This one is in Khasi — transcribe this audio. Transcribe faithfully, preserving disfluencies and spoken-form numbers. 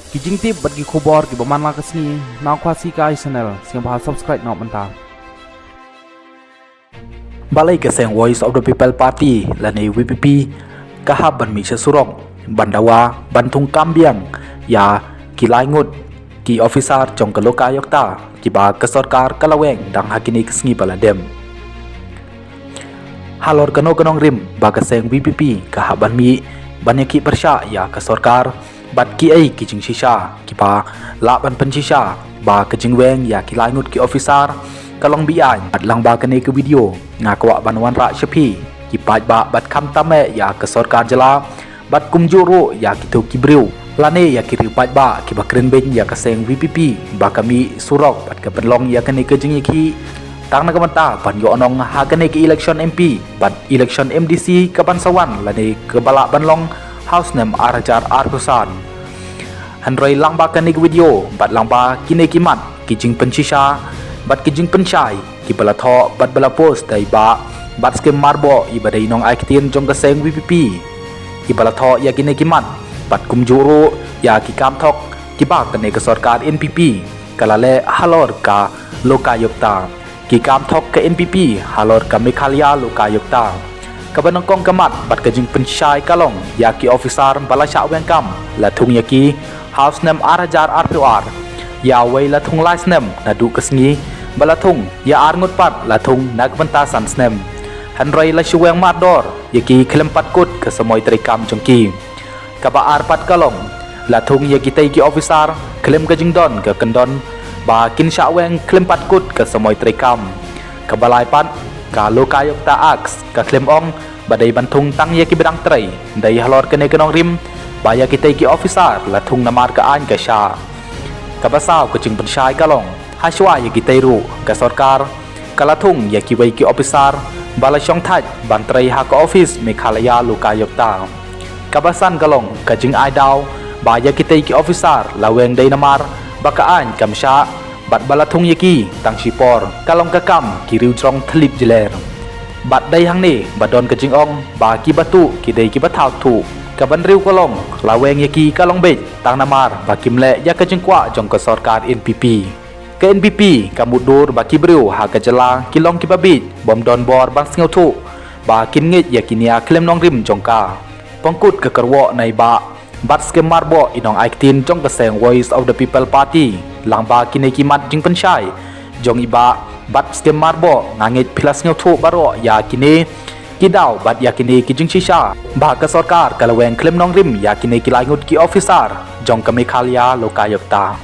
Ki jingtip bad ki khubor kiba man la ka sngi na Khasi Kai Channel, sngewbha subscribe noh mynta. Balei ka seng Voice of the People Party lane V P P ka hap ban mih sha surok ban dawa ban thung kam biang ïa ki lai ngut ki officer jong ka Lokayukta kiba ka sorkar ka la weng tang ha kine ki sngi ba la dep. Halor kano ka nongrim ba ka seng V P P ka hap ban mih ban ïakhih pyrshah ïa ka sorkar bad kiei ki jingshisha kiba lah ban pynshisha ba ka jingweng ïa ki lai ngut ki officer ka long beaiñ. Bad lang ba kane ka video nga kwah ban wanrah sha phi ki paidbah bad khamtam eh ïa ka sorkar jylla bad kumjuh ruh ïa kito ki briew lane ïa ki riew paidbah kiba kren beiñ ïa ka seng V P P ba ka mih surok bad ka pynlong ïa kane ka jingïakhih tang na ka bynta ban ïoh nong ha kane ka election M P bad election M D C ka ban sa wan lane kaba lah ban long ha u snem ar hajar arphew san. Hynrei lang ba kane ka video bad lang ba kine ki mat ki jingpynshisha bad ki jingpynshai kiba la thoh bad ba la post da i Bah Batskhem Myrboh iba dei nongai ktien jong ka seng V P P, iba la thoh ïa kine ki mat bad kumjuh ruh ïa ki kam thok kiba kane ka sorkar N P P ka la leh halor ka Lokayukta. Ki kam thok ka N P P halor ka Meghalaya Lokayukta. Kaba nyngkong ka mat bad ka jingpynshai ka long ïa ki officer ba la shah weng kam la thung ïa ki ha u snem ar hajar arphew ar, ïa wei la thung lai snem naduh ka sngi ba la thung, ïa ar ngut pat la thung na ka bynta san snem. Hynrei la shu weng mardor ïa ki khlem pat kut ka samoi treikam jong ki. Kaba ar pat ka long la thung ïa kitei ki officer khlem ka jingdon ka kyndon ba kin shah weng khlem pat kut ka samoi treikam. Kaba lai pat, ka Lokayukta Act ka khlem ong ba dei ban thung tang ïa kiba dang trei. Dei halor kane ka nongrim ba ïa kitei ki officer la thung namar ka aiñ ka shah. Kaba saw ka jingpynshai ka long, hashwa ïa kitei ruh ka sorkar ka la thung ïa kiwei ki officer ba la shongthait ban trei ha ka office Meghalaya Lokayukta. Kaba san ka long ka jingai daw ba ïa kitei ki officer la weng dei namar ba ka aiñ kam shah bad ba la thung ïa ki tang shipor, ka long ka kam ki riew jrong thylliej jler. Bad dei hangne ba don ka jingong ba kiba tuh ki dei kiba thaw thuh. Kaba hynriew ka long la weng ïa ki ka long beit tang namar ba kim leh ïa ka jingkwah jong ka sorkar N P P. Ka N P P ka mutdur ba ki briew ha ka jylla ki long kiba bieit, bym don bor ban sngewthuh ba kin ngeit ïa ki nia khlem nongrim jong ka. Pynkut ka kyrwoh na i Bah Batskhem Myrboh, i nongai ktien jong ka seng Voice of the People Party, lang ba kine ki mat jingpynshai jong i Bah Batskhem Myrboh, nga ngeit phi la sngewthuh baroh ïa kine ki daw bad ïa kine ki jingshisha ba ka sorkar ka la weng khlem nongrim ïa kine ki lai ngut ki officer jong ka Meghalaya Lokayukta.